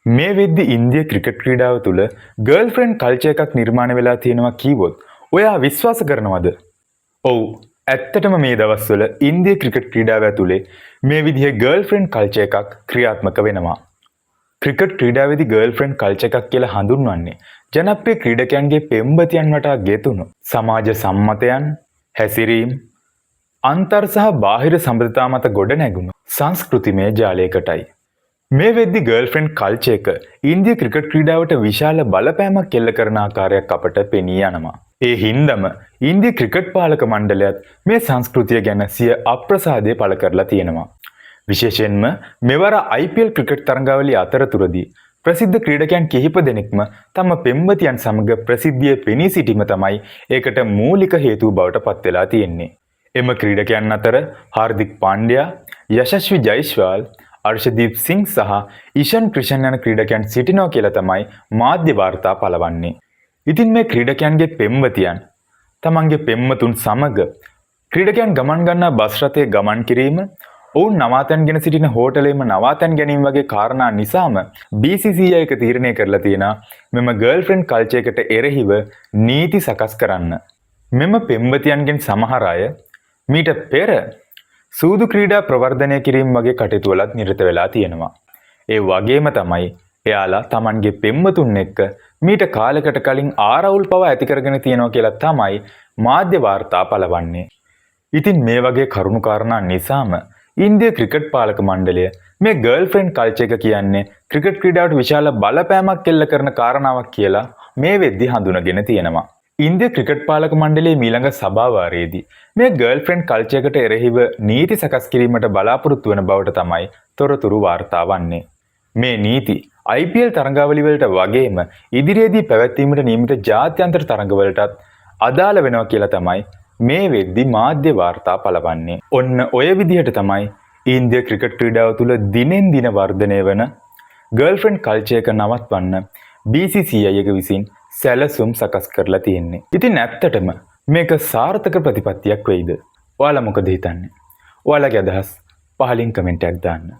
මේ වෙද්දි ඉන්දිය ක්‍රිකට් ක්‍රීඩාව තුළ ගර්ල්ෆ්‍රෙන්ඩ් කල්චර් එකක් නිර්මාණය වෙලා තියෙනවා කීවොත් ඔයා විශ්වාස කරනවද? ඔව්, ඇත්තටම මේ දවස්වල ඉන්දිය ක්‍රිකට් ක්‍රීඩාව ඇතුලේ මේ විදිහේ ගර්ල්ෆ්‍රෙන්ඩ් කල්චර් එකක් ක්‍රියාත්මක වෙනවා. ක්‍රිකට් ක්‍රීඩාවේදී ගර්ල්ෆ්‍රෙන්ඩ් කල්චර් එකක් කියලා හඳුන්වන්නේ ජනප්‍රිය ක්‍රීඩකයන්ගේ පෙම්වතියන් වටා ගෙතුණු සමාජ සම්මතයන්, හැසිරීම්, අන්තර් සහ බාහිර සබඳතා මත ගොඩනැගුණු සංස්කෘතිමය ජාලයකටයි. මේ වෙද්දි ගර්ල්ෆ්‍රෙන්ඩ් කල්චර් එක ඉන්දිය ක්‍රිකට් ක්‍රීඩාවට විශාල බලපෑමක් එල්ල කරන ආකාරයක් අපට පෙනී යනවා. ඒ හින්දම ඉන්දිය ක්‍රිකට් පාලක මණ්ඩලයත් මේ සංස්කෘතිය ගැන සිය අප්‍රසාදය පළ කරලා තියෙනවා. විශේෂයෙන්ම මෙවර IPL cricket තරඟාවලිය අතරතුරදී ප්‍රසිද්ධ ක්‍රීඩකයන් කිහිප දෙනෙක්ම තම පෙම්වතියන් සමග ප්‍රසිද්ධියේ පෙනී සිටීම තමයි ඒකට මූලික හේතුව බවට පත් වෙලා තියෙන්නේ. එම ක්‍රීඩකයන් අතර හාර්දික් පාණ්ඩ්‍යා, යශස්වි ජයිස්වාල්, අර්ෂදීප් සිං සහ ඉෂන් ක්‍රිෂන් යන ක්‍රීඩකයන් සිටිනවා කියලා තමයි මාධ්‍ය වාර්තා පළවන්නේ. ඉතින් මේ ක්‍රීඩකයන්ගේ පෙම්වතියන් තමන්ගේ පෙම්වතුන් සමග ක්‍රීඩකයන් ගමන් ගන්නා බස් රථයේ ගමන් කිරීම, ඔවුන් නවාතැන්ගෙන සිටින හෝටලෙම නවාතැන් ගැනීම වගේ කාරණා නිසාම BCCI එක තීරණය කරලා තියෙනවා මෙම ගර්ල්ෆ්‍රෙන්ඩ් කල්චර් එකට එරෙහිව නීති සකස් කරන්න. මෙම පෙම්වතියන්ගෙන් සමහර අය මීට පෙර සූදු ක්‍රීඩා ප්‍රවර්ධනය කිරීම වගේ කටයුතු වලත් නිරත වෙලා තියෙනවා. ඒ වගේම තමයි එයාලා තමන්ගේ පෙම්වතුන් එක්ක මීට කාලෙකට කලින් ආරවුල් පවා ඇති කරගෙන තියෙනවා කියලා තමයි මාධ්‍ය වාර්තා පළවන්නේ. ඉතින් මේ වගේ කරුණු කාරණා නිසාම ඉන්දිය ක්‍රිකට් පාලක මණ්ඩලය මේ ගර්ල්ෆ්‍රෙන්ඩ් කල්චර් එක කියන්නේ ක්‍රිකට් ක්‍රීඩාවට විශාල බලපෑමක් එල්ල කරන කාරණාවක් කියලා මේ වෙද්දි හඳුනගෙන තියෙනවා. ඉන්දිය ක්‍රිකට් පාලක මණ්ඩලයේ මීළඟ සභාවාරයේදී මේ ගර්ල්ෆ්‍රෙන්ඩ් කල්චර් එකට එරෙහිව නීති සකස් කිරීමට බලාපොරොත්තු වන බවට තමයි තොරතුරු වාර්තා වන්නේ. මේ නීති IPL තරඟාවලි වලට වගේම ඉදිරියේදී පැවැත්වීමට නියමිත ජාත්‍යන්තර තරඟවලටත් අදාළ වෙනවා කියලා තමයි මේ වෙද්දි මාධ්‍ය වාර්තා පළවන්නේ. ඔන්න ඔය විදිහට තමයි ඉන්දිය ක්‍රිකට් ක්‍රීඩාව තුළ දිනෙන් දින වර්ධනය වන ගර්ල්ෆ්‍රෙන්ඩ් කල්චර් එක නවත්වන්න BCCI එක විසින් සැලසුම් සකස් කරලා තියෙන්නේ. ඉතින් ඇත්තටම මේක සාර්ථක ප්‍රතිපත්තියක් වෙයිද? ඔයාලා මොකද හිතන්නේ? ඔයාලගේ අදහස් පහලින් කමෙන්ට් එකක් දාන්න.